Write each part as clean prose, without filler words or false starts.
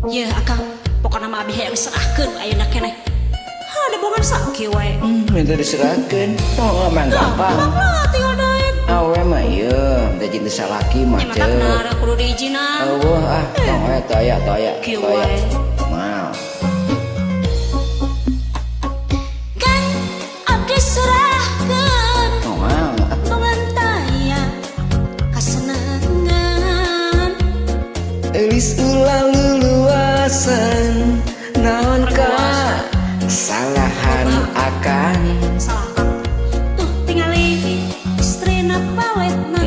Yeuh akang, pokona mah abi hayang diserahkeun ayeuna keneh. Hah, bongan sakieu wae. Minta diserahkeun. Oh, emang gampang. Gampang tinggal daek. Awe mah ieu, da jeung salaki mah teu. Nya kudu diizinan. Eueuh ah, tong we taya taya. Kieu wae. Mau. Kan abdi serahkeun. Moal. Bongan taya kasenengan. Eulis ulah luluasan naon ka kesalahan akan salah tuh tingali istrina paletna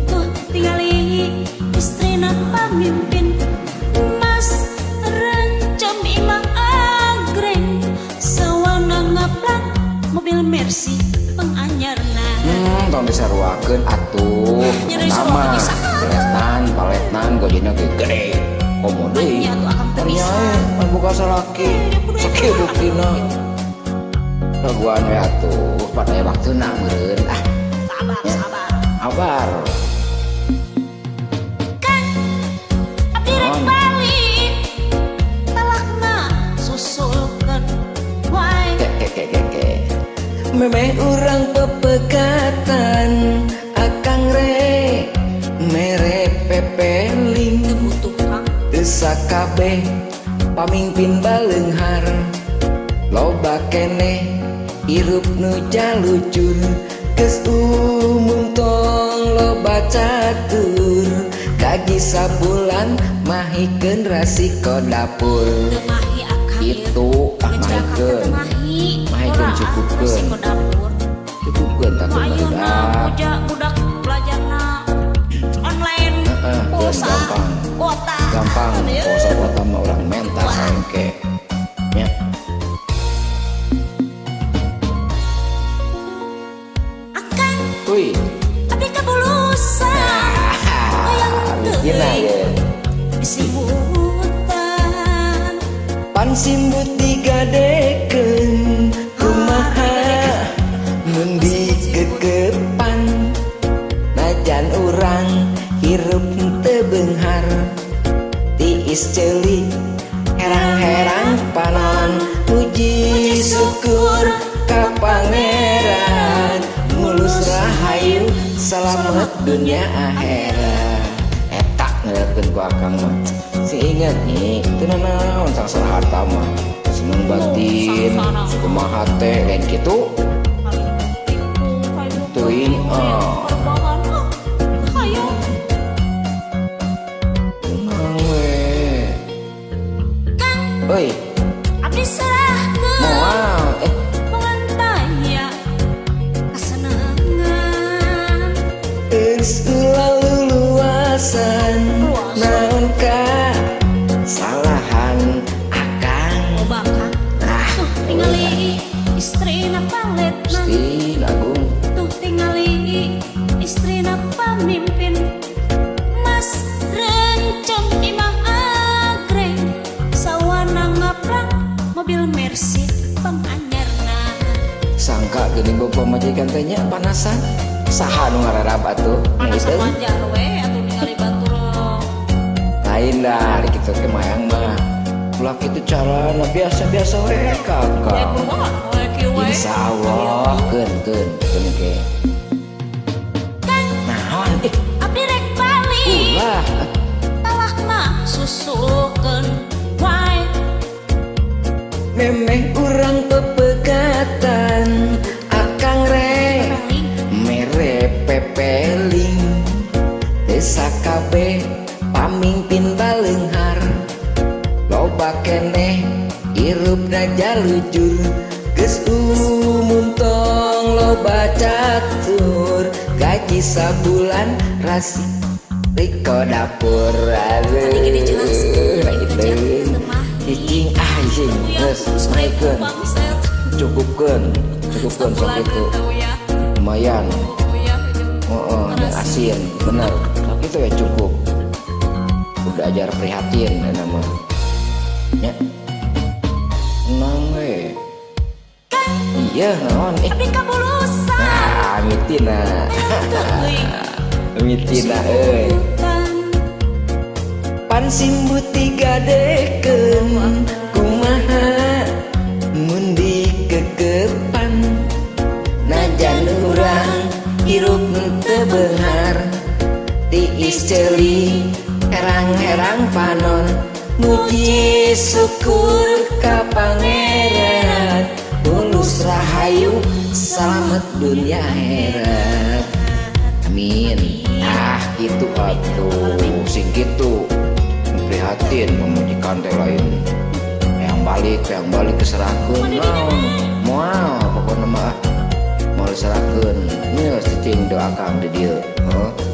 tuh tingali istrina pamimpin mas rencam imah agreng sawana ngaplak mobil Mercy penganyarna. Tong disaruakeun atuh nama paletnan gojena ge gede komo deui nya buka salaki sakieu buktina raguan we atuh pada waktuna meureun ah sabar ya. Sabar abar kan abdi rek balik talakna susulkeun wae ke ke memeh urang pepegatan akang re mere pepeling teu butuh kang teu sakabeh pamimpin baleunghar loba keneh hirup nu jalucur geus umum tong loba catur gaji sabulan mahikeun rasiko dapur teu mahi akang itu ah mahikeun mahikeun cukupkeun cukupkeun tak ayeuna budak belajarna online pulsa gampang kuota gampang pulsa kuota mah urang menta saengke nya. Akang kuy abdi kabulusan hayang teuing disimbutan pan simbut digadekeun kumaha mun dikekepan najan urang hirup teu beunghar tiis ceuli herang-herang panon puji syukur ka pangeran mulus rahayu salamet dunia akhirat. Eta ngeukeun ku akang mah sing inget nih teu nanaon sangsara harta mah seneng batin kumaha teh lain kitu teuing ah oi abdi serahkeun moal bongan taya kasenengan geus ulah luluasan naon ka salahan akang loba kang ah tuh tingali istrina paletna Gusti Agung tuh tingali istrina pamimpin mas rencam imah agreng sawana ngaplak mobil Mercy penganyarna. Sangka geuning bapak majikan teh nya panasan saha nu ngararab atuh panasan wajar we atuh ningali batur lain dah kitu ke mayang mah ulah kitu carana biasa-biasa we kakak insyaallah keun keun keun ke naon abdi rek balik ulah talakna susulkeun wae memeh urang pepegatan akang re mere pepeling teu sakabeh pamimpin baleunghar loba keneh hirupna jalujur geus umum tong loba catur gaji sabulan rasi riko dapur aduh cicing ah cicing geus naikeun cukupkeun cukupkeun sok itu lumayan heeh dan asin bener sok itu ya cukup udah ajar prihatin nama nya nang we iya naon abdi kabulusan nah mitina mitina euy. Pan simbu tigadekeun, kumaha mun dikekepan? Najan urang hirup teu beunghar, tiis ceuli herang-herang panon, muji syukur ka Pangeran, Bulus rahayu salamet dunia akhirat, amin. Ah, gitu atuh, sing gitu prihatin pamajikan teh, lain yang balik keserahkeun naon moal, pokokna mah ah moal diserahkeun. Geus, cicing doakan di dieu, heuh.